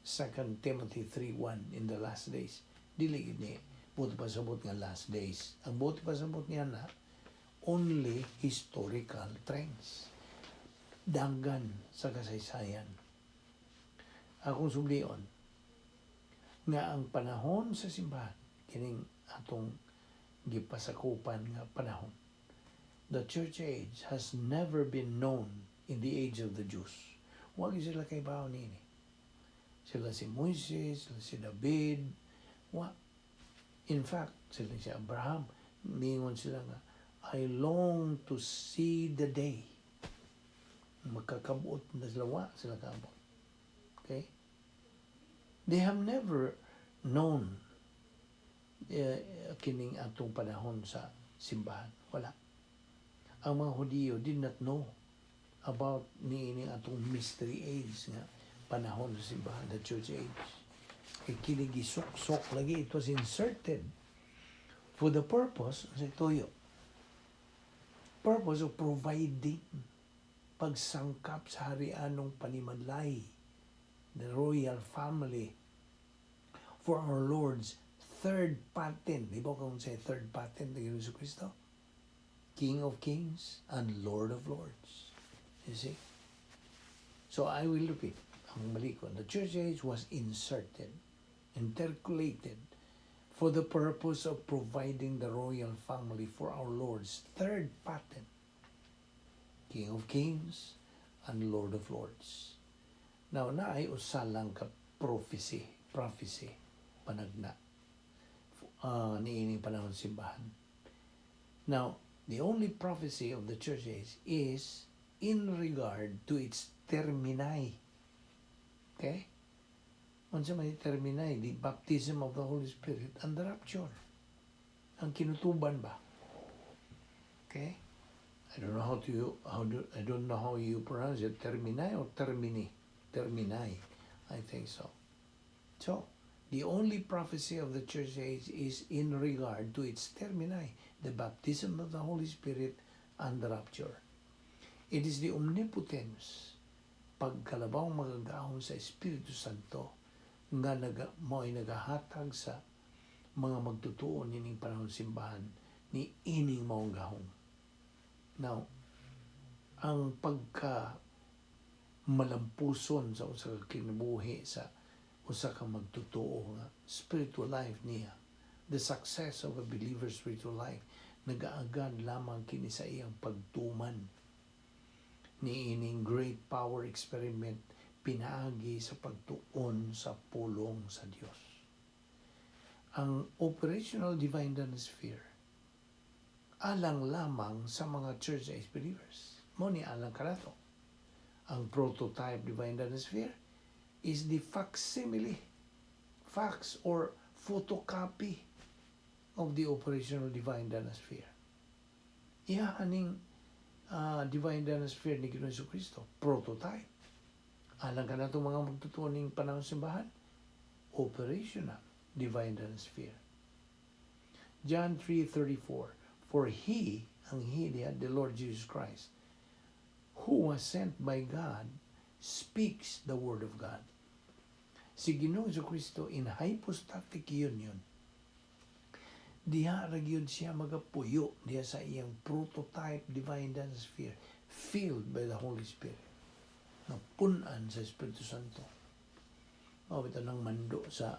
2 Timothy 3:1, in the last days, dili gid ni Buot pasabot nga last days. Ang buot pasabot niya na only historical trends. Danggan sa kasaysayan. Akong sublion nga ang panahon sa simbahan, kining atong gipasakupan nga panahon, the church age has never been known in the age of the Jews. Wa gyud sila kahibaw niini. Sila si Moises, sila si David, wa. In fact, sila si Abraham, ningon sila nga, "I long to see the day." Magkakabuot na sila, wa sila kaabot. Okay? They have never known kining atong panahon sa simbahan. Wala. Ang mga Hudiyo did not know about niining atong mystery age nga panahon sa simbahan, the church age. Kay kini gisuksok lagi, it was inserted for the purpose, sa tuyo, purpose of providing pagsangkap sa harianong panimalay, the royal family, for our Lord's third patent. Di ba kung say third patent ng Jesu Cristo? King of Kings and Lord of Lords. You see? So I will repeat, ang malikon. The church age was inserted, intercalated, for the purpose of providing the royal family for our Lord's third patent, King of Kings and Lord of Lords. Now, naay usa lang ka prophecy, panagna, niining panahon simbahan. Now, the only prophecy of the church age is in regard to its termini. Okay? Unsa may termini? The baptism of the Holy Spirit and the rapture. Ang kinutuban ba? Okay? I don't know how you pronounce it, termini or termini. Termini. I think so. So, the only prophecy of the church age is in regard to its termini, the baptism of the Holy Spirit and the rapture. It is the omnipotence, pagkalabaw makagagahom sa Espiritu Santo nga naga, mo'y nagahatag sa mga magtutuo nining panahon simbahan ni ining maong gahom. Now, ang pagka malampuson sa usa ka kinabuhi sa usa ka magtutuo nga spiritual life niya, the success of a believer's spiritual life, nagaagad lamang kini sa iyang pagtuman niining great power experiment pinaagi sa pagtuon sa pulong sa Dios. Ang operational divine sphere alang lamang sa mga church age believers. Mao ni alang kanato. Ang prototype divine sphere is the facsimile, fax or photocopy of the operational divine sphere. Iya aning divine sphere ni Ginoong Kristo, prototype. Alang kanato mga magtutuo ning panahon simbahan, operational divine sphere. John 3:34. For he, ang he diha, the Lord Jesus Christ, who was sent by God, speaks the word of God. Si Ginoong Kristo in hypostatic union, diha ra gyud siya magapuyo diha sa iyang prototype divine sphere filled by the Holy Spirit. Napunan sa Espiritu Santo. Mao bitaw nang mando sa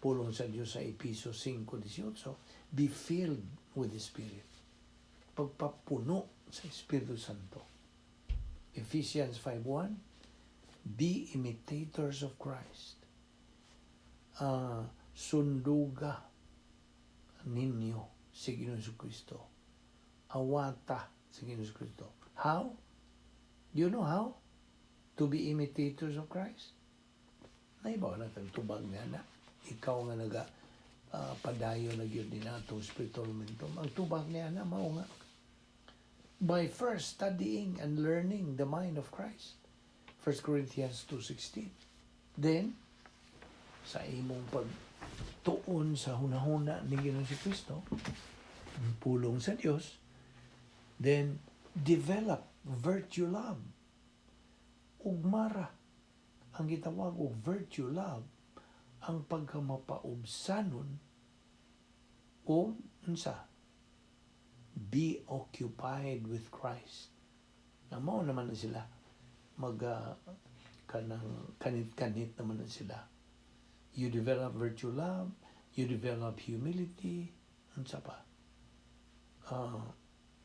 pulong sa Dios sa Epeso 5:18, be filled with the Spirit. Pagpapuno sa Espiritu Santo. Ephesians 5:1, be imitators of Christ. Sunduga ninyo si Ginoong Kristo. Awata si Ginoong Kristo. How? Do you know how to be imitators of Christ? Naibaw na kang tubag niya na. Ikaw nga naga padayon na gyud ni atong spiritual momentum. Ang tubag niya na mao nga by first studying and learning the mind of Christ. 1 Corinthians 2:16. Then sa imong pagtuon sa hunahuna ni Ginoong si Kristo, ang pulong sa Dios, then develop virtue love. Ugmara ang gitawag og virtue love ang pagkamapaubsanon O unsa? Be occupied with Christ. Na mao naman na sila mag kanang kanit-kanit naman na sila. You develop virtue love, you develop humility, unsa pa?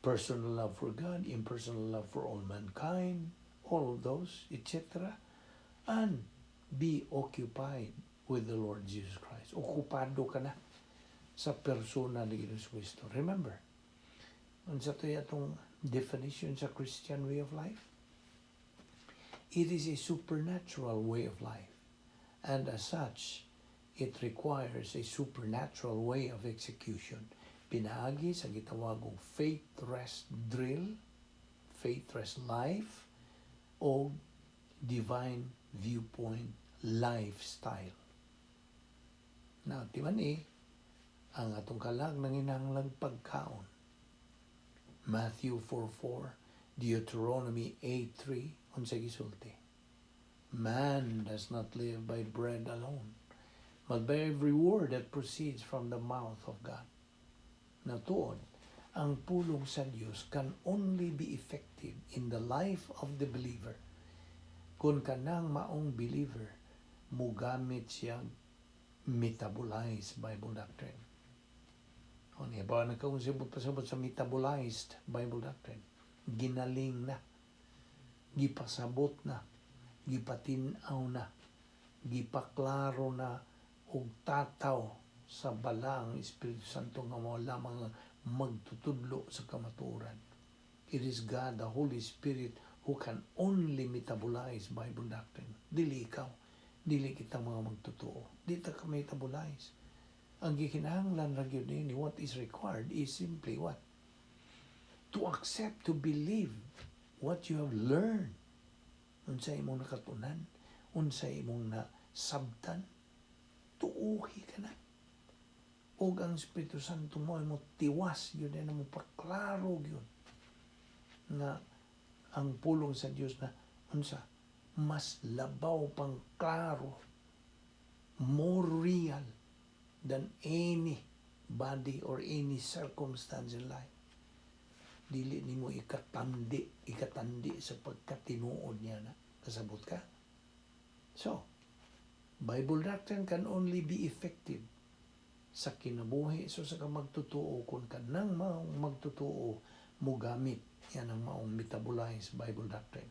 Personal love for God, impersonal love for all mankind, all of those, etc. And be occupied with the Lord Jesus Christ. Okupado ka na sa persona ni Ginoong Kristo. Remember, unsa to atong definition sa Christian way of life? It is a supernatural way of life. And as such, it requires a supernatural way of execution. Pinaagi sa gitawagong faith rest drill, faith rest life, o divine viewpoint lifestyle. Now, timan eh, ang atong kalag nanginahanglang pagkaon. Matthew 4:4, Deuteronomy 8:3, unsay gisulti? "Man does not live by bread alone, but by every word that proceeds from the mouth of God." Natuod, ang pulong sa Dios can only be effective in the life of the believer kung kanang maong believer mugamit siya metabolized Bible doctrine. O niya ba nagkausibot pasabot sa metabolized Bible doctrine? Ginaling na, gipasabot na, gipatin-aw na, gipaklaro na og tataw sa Balaang Espiritu Santo nga mao lamang ang magtutudlo sa kamatuoran. It is God, the Holy Spirit, who can only metabolize Bible doctrine. Dili ikaw, dili kita mga magtotoo. Di ta ka metabolize. Ang gikinahanglan ra gyud nini, what is required is simply what? To accept, to believe what you have learned. Unsa imong nakatunan, unsa imong nasabtan, tuuhi ka na. Og ang Espiritu Santo mo ay mo tiwas yun na mo paklaro yun nga ang pulong sa Dios na unsa mas labaw pang klaro, more real than any body or any circumstance in life. Dili nimo ikatandi ikatandi sa pagkatinuod niya na. Kasabot ka? So Bible doctrine can only be effective sa kinabuhi so sa ka magtotoo kung kanang maong magtotoo mogamit yan ang maong metabolized Bible doctrine,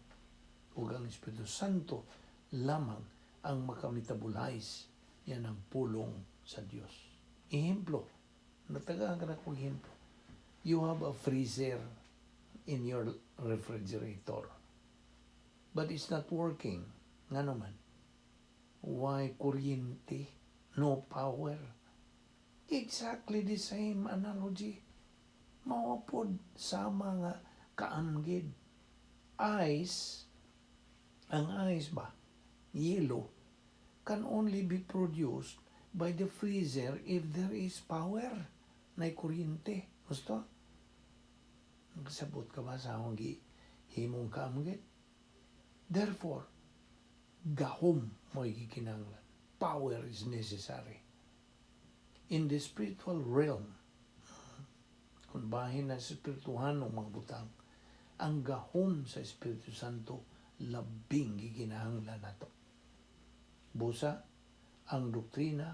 ug ang Espiritu Santo lamang ang makametabolize yan ang pulong sa Dios. Ehemplo, natagaan ka na kong ehemplo. You have a freezer in your refrigerator, but it's not working. Nga naman? Why kuryente? No power. Exactly the same analogy. Mao pod sama nga kaamgid. Ice, ang ice ba, yelo, can only be produced by the freezer if there is power na kuryente. Gusto? Nagsabot ka ba sa akong himong kaamgid? Therefore, gahom mo'y gikinahanglan. Power is necessary. In the spiritual realm, kung bahin na sa espirituhanong mga butang, ang gahom sa Espiritu Santo labing gikinahanglan nato. Busa, ang doktrina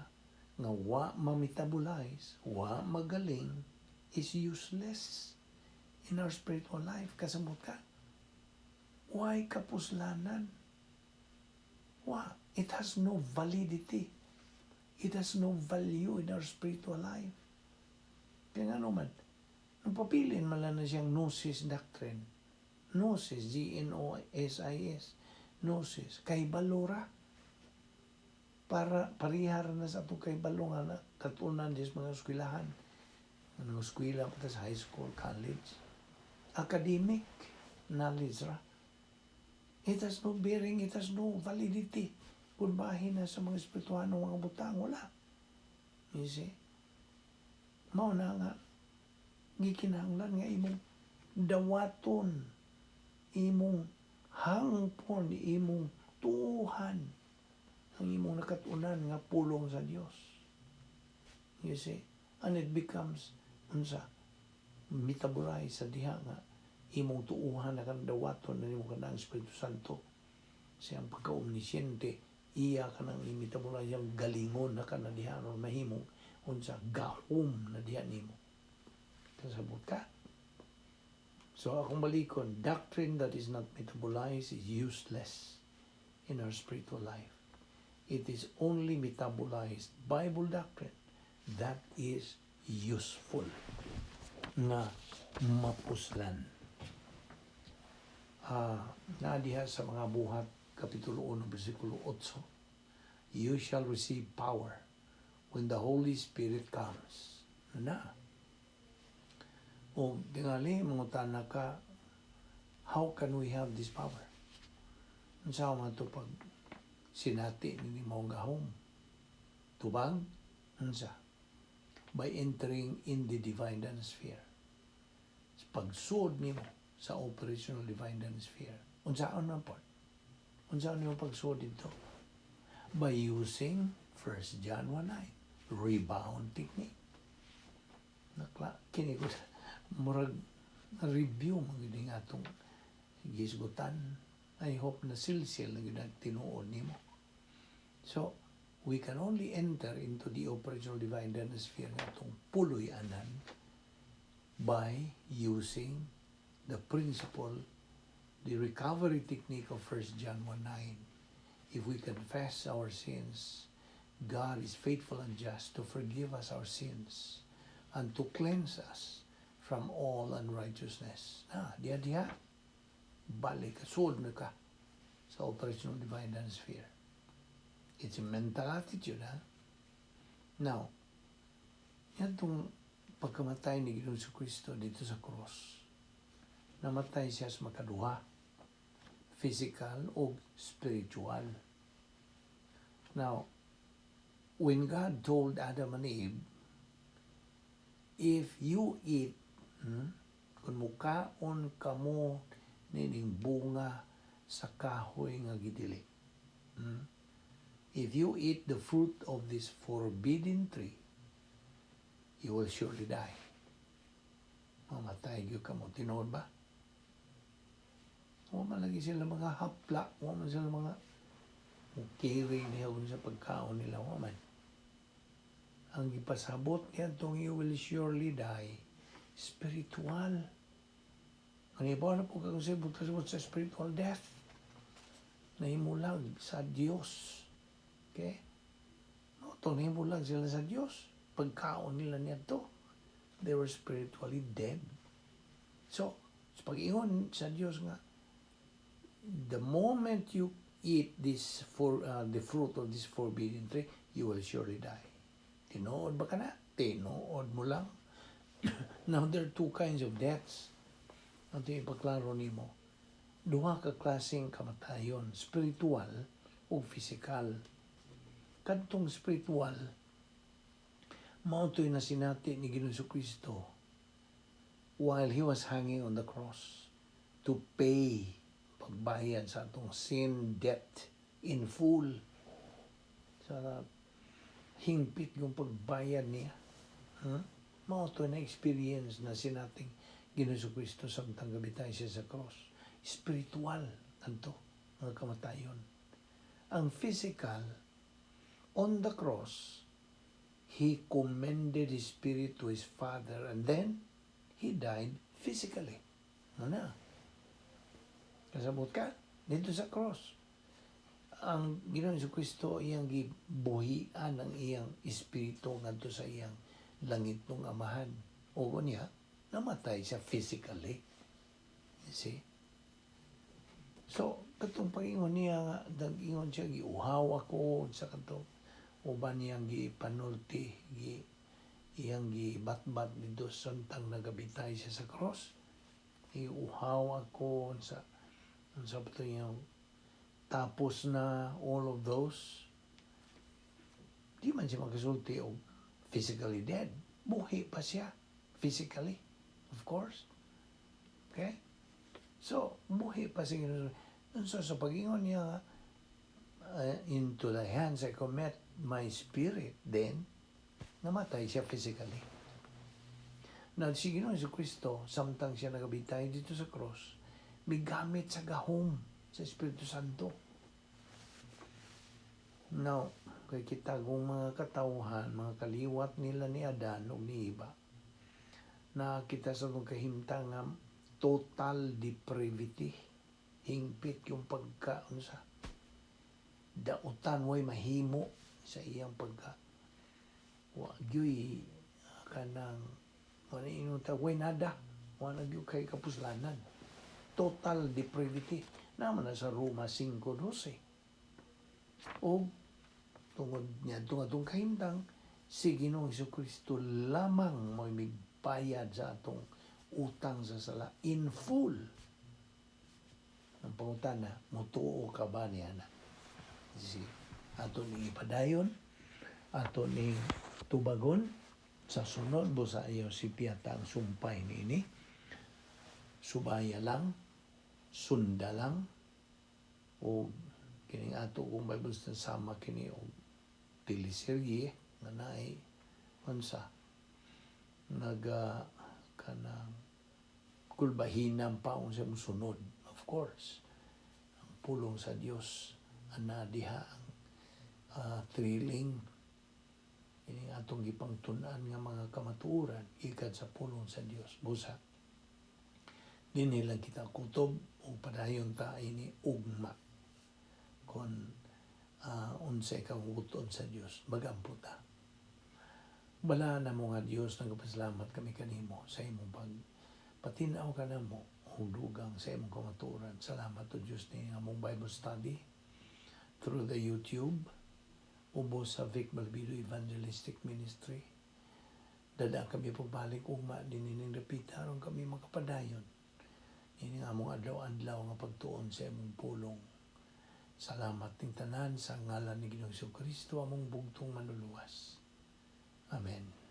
nga wa ma-metabolize, wa magaling, is useless in our spiritual life. Kasabot ka? Why kapuslanan? Wa? It has no validity. It has no value in our spiritual life. Kaya nga naman, nung papilin man lang na siyang gnosis doctrine. Gnosis, Gnosis, gnosis, kay balora. Para parihar na sa atong kay balo nga na katunan sa mga eskwelahan. Mga eskwela pa sa high school, college. Academic knowledge ra. It has no bearing, it has no validity. Kung bahin na sa mga espirituhanong mga butang, wala. You see? Mao na nga, gikinahanglan nga imong dawaton, imong hangpon, imong tuhan, ang imong nakatunan nga pulong sa Dios. You see? And it becomes unsa, metabolize sa diha nga imong tuuhan na kanang dawaton na nimo kanang Espiritu Santo siyang pagka-omnisciente, iya kanang i-metabolize yung galingon na kana diha aron mahimong unsa, gahom na diha nimo. Kasabot ka? So akong balikon, doctrine that is not metabolized is useless in our spiritual life. It is only metabolized Bible doctrine that is useful nga mapuslan. Ah, na diha sa Mga Buhat kapitulo 1 bersikulo 8, "You shall receive power when the Holy Spirit comes." Na. O tingali mangutana ka, "How can we have this power? Unsa man to pag sinati ni mo gahom? Tubag unsa?" By entering in the divine sphere. Pagsuod nimo sa operational divine sphere. Unsaon man pod? Unsaon nimo pagsuod dito? By using 1 John 1:9 rebound technique. Nakla kini ko murag review man gyud ning atong gisgutan. I hope na silsil na gyud ang tinuod nimo. So, we can only enter into the operational divine sphere nga atong puloy-anan by using the principle, the recovery technique of 1 John 1:9. If we confess our sins, God is faithful and just to forgive us our sins and to cleanse us from all unrighteousness. Ah, diha diha. Balik, suod na ka sa operational divine sphere. It's a mental attitude, ha? Now, yatong pagkamatay ni Ginoong Kristo dito sa cross, namatay siya sa makaduha, physical o spiritual. Now, when God told Adam and Eve, "If you eat, kung mukaon kamo nining bunga sa kahoy nga gidili, if you eat the fruit of this forbidden tree, you will surely die. Mamatay gyud kamo." Tinuod ba? Wa man lagi sila mga hapla, wa man sila mga mukiri niya sa pagkaon nila, wa man. Ang gipasabot niya tong "you will surely die," spiritual. Ang iba na po kakasabot kasabot sa spiritual death. Nahimulag sa Dios. Okay? No, ito nahimulag sila sa Dios. Pagkaon nila niya to, they were spiritually dead. So, sa pag-ingon sa Dios nga, "The moment you eat this for the fruit of this forbidden tree, you will surely die." Tinuod ba ka na? Tinuod mo lang. Now, there are two kinds of deaths. Ang ipaklaro nimo. Duha ka klaseng kamatayon, spiritual o physical. Kadtong spiritual, mao to'y nasinati ni Ginoong Kristo while He was hanging on the cross to pay, pagbayad sa atong sin debt in full. Sa hingpit yung pagbayad niya. Huh? Mao to na experience na sinating Ginoong Kristo samtang gabitay siya sa cross. Spiritual anto mga kamatayon. Ang physical, on the cross, He commended His spirit to His Father and then He died physically. Ano na? Kasabot ka? Dito sa cross. Ang Ginoong Kristo iyang gibuhian ang iyang espiritu ngadto sa iyang langit ng Amahan. O niya, namatay siya physically. You see? So, katong pag-ingon niya nga, nag-ingon siya, "Giuhaw ako," sa kato, uban niyang gipanulti, iyang gibatbat dito samtang nagabitay siya sa cross. "Giuhaw ako," sa ito yung tapos na all of those, di man siya makasulti og physically dead. Buhi pa siya physically, of course. Okay? So, buhi pa siya. So, sa pag-ingon niya, "Into thy hands I commit my spirit," then, Namatay siya physically. Na si Ginoong Kristo, samtang siya nagabitay dito sa cross, migamit sa gahom sa Espiritu Santo. Now, kay kita kung mga katawhan, mga kaliwat nila ni Adan ug ni Eva, na kita sa atong kahimtang nga total depravity, hingpit yung pagka unsa dautan, way mahimo sa iyang pagka wa gyuy kanang wala ingon ta, way nada, wala gyud kay kapuslanan, total depravity naman na sa Roma 5:12. O tungod niya atong kahimtang, si Ginoong Kristo lamang mo'y migbayad sa atong utang sa sala in full. Ang pangutana, mutuo ka ba niya na? Si ato ni ipadayon, ato ni tubagon sa sunod, busa ayaw si Piata ang sumpay niini. Subaya lang, sunda lang, o kining ato kung Bible study sama kini og teleserye nga naay unsa naga kanang kulbahinan pa unsa musunod. Of course, ang pulong sa Dios ana diha ang thrilling. Ining atong gipangtun-an nga mga kamatuoran gikan sa pulong sa Dios. Busa dinhi lang kita kutob ug padayon ta ini ugma kon unsay kabubut-on sa Dios. Magampo ta. Balaan namo nga Dios, nagapasalamat kami kanimo sa imong pag patinaw kanamo og dugang sa imong kamatuoran. Salamat o Dios ni among Bible study through the YouTube ubos sa Vic Malbido Evangelistic Ministry. Dada kami pagbalik ugma din ining dapita aron kami makapadayon ini among adlaw-adlaw nga pagtuon sa imong pulong. Salamat ning tanan sa ngalan ni Ginoong Kristo, among bugtong manluluwas. Amen.